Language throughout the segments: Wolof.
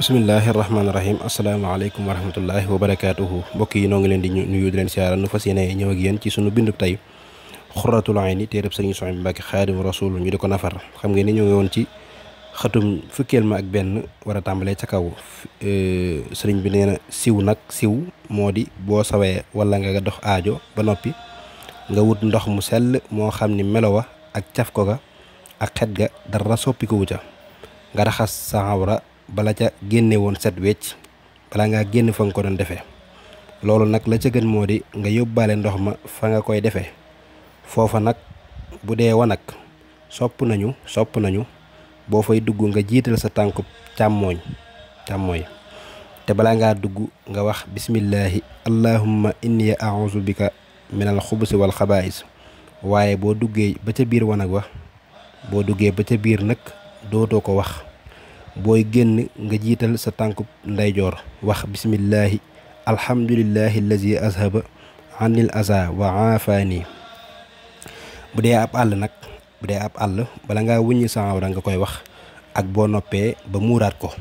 bismillahirrahmanirrahim. Assalamualaikum warahmatullahi wabarakatuh. Mbokk yi noo ngi leen di nuyu di leen siyaara nu fas yéene ñëw ak yéen ci sunu bindub tey Xurratul Ayni téereb Sëriñ Suhaybu Mbàkke Xaadimu Rasuul ñu di ko nafar. xam ngeen ni ñu ngi woon ci xatum fukkeel ma ak benn war a tàmbalee ca kaw. sëriñ bi nee na siw moo di boo sawee wala nga dox aajo ba noppi nga wut ndox mu sell moo xam ni melo wa ak caf ko ga ak xet ga dara soppiku wu ca nga raxas sa awra bala ca génne woon set wecc bala ngaa génn fa nga ko doon defee. loolu nag la ca gën moo di nga yóbbaale ndox ma fa nga koy defee. foofa nag bu dee wanag sopp nañu boo fay dugg nga jiital sa tànkub càmmooñ te bala ngaa dugg nga wax bismillahi allahumma inni a'uuzu bika minal xubusi wal xabaa'is. waaye boo duggee ba ca biir wanag wa nag dootoo ko wax. booy génn nga jiital sa tànkub ndeyjoor wax bismillahi alhamdulillahi allazi azhaba anil aza wa aafani. bu dee ab àll bala ngaa wuññi sa awra nga koy wax ak boo noppee ba muuraat ko.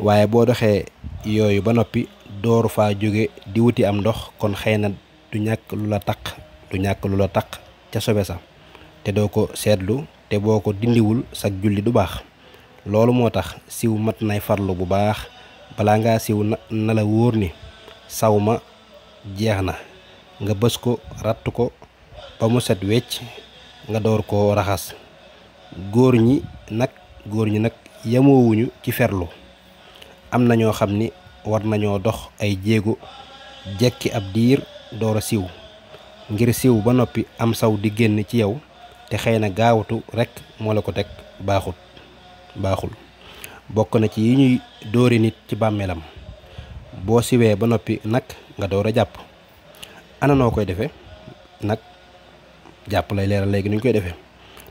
waaye boo doxee yooyu ba noppi dooru faa jóge di wuti am ndox kon xëy na du ñàkk lu la taq ca sobe sa te doo ko seetlu te boo ko dindiwul sag julli du baax. loolu moo tax siw mat nay farlu bu baax balaa ngaa siw na la wóor ni saw ma jeex na nga bës ko ratt ko ba mu set wecc nga door koo raxas. góor ñi nag yemoowuñu ci ferlu. am na ñoo xam ni war nañoo dox ay jéego jekki ab diir door a siw ngir siw ba noppi am saw di génn ci yow te xëy na gaawatu rekk moo la ko teg baaxul. bokk na ci yi ñuy dóori nit ci bàmmeelam. boo siwee ba noppi nag nga door a jàpp. ana noo koy defee nag jàpp lay leeral léegi nu ñu koy defee.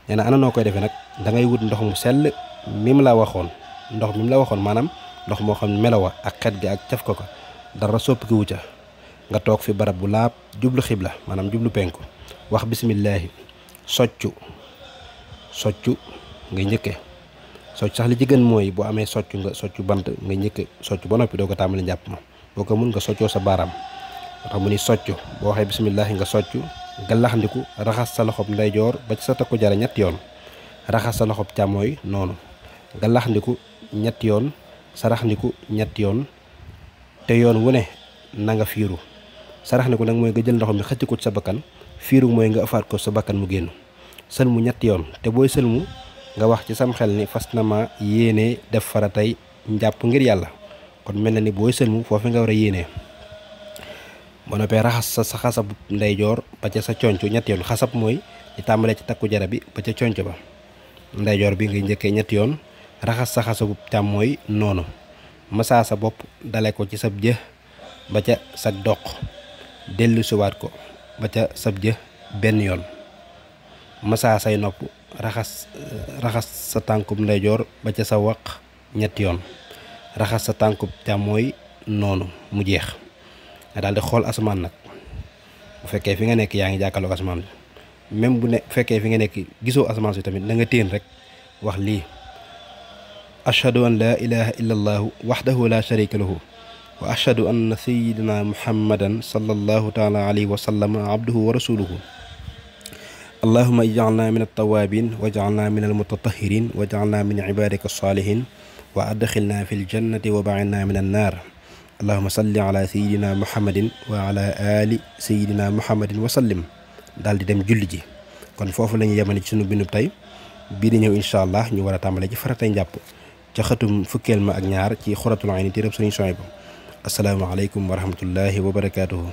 nee na ana noo koy defee nag da ngay wut ndox mu sell mi mu la waxoon maanaam ndox moo xam ne melowa ak xet gi ak caf ko dara soppiku wu ca nga toog fi barab bu laab jublu xibla maanaam jublu penku wax bismillaahi soccu ngay njëkke soccu sax li ci gën mooy boo amee soccu bant ngay njëkke soccu ba noppi doo ko tàmbali njàpp ma. boo ko mun nga soccoo sa baaraam moo tax mu ni soccu boo waxee bismillaahi nga soccu gallaxndiku raxas sa loxob ndeyjoor ba ci sa takku jara ñetti yoon raxas sa loxob càmmooy noonu gallaxndiku ñetti yoon saraxndiku ñetti yoon te yoon wu ne na nga fiiru. saraxndiku nag mooy nga jël ndox mi xëcc ko ci sa bakkan. fiiru mooy nga afaat ko sa bakkan mu génn. sëlmu ñetti yoon te booy sëlmu nga wax ci sam xel ni fas na ma yéenee def faratay njàpp ngir yàlla. kon mel na ni booy sëlmu foofu nga war a yéenee. boo noppee raxas sa xasab ndeyjoor ba ca sa conc ñetti yoon. xasab mooy di tàmbalee ci takku jara bi ba ca conc ba. ndeyjoor bi ngay njëkkee ñetti yoon raxas sa xasabu càmmooy noonu. masaa sa bopp dale ko ci sab jë ba ca sa doq dellu siwaat ko ba ca sab jë benn yoon. masaa say nopp raxas sa tànkub ndeyjoor ba ca sa waq ñetti yoon raxas sa tànkub càmmooy noonu mu jeex. nga daal di xool asamaan nag bu fekkee fi nga nekk yaa ngi jàkkaarloog asamaan bi même bu fekkee fi nga nekk gisoo asamaan si tamit na nga téen rek wax lii ashhadu an laa ilaha illa allahu waxdahu la sharika lahu wa ashhadu anna sayyidina muhammadan sallallahu taala alayhi wa sallam abduhu wa rasuluhu allahuma ij'alna min at-tawabin waj'alna min al-mutatahhirin waj'alna min ibadika as-salihin wa adkhilna fi l-jannati wa ba'idna min an-nar allahuma salli ala sayidina muhammadin wa ala ali sayidina muhammadin wa sallim. daal di dem julli ji. kon foofu la ñu yemani ci sunu bindub tey bii di ñëw incha allah ñu war a tàmbale ci faratay njàpp ca xëtum fukkeel ma ak ñaar ci Xurratul Ayni téereb Sëriñ Suhaybu. asalaamaaleykum wa rahmatullahi wa barakaatuhu.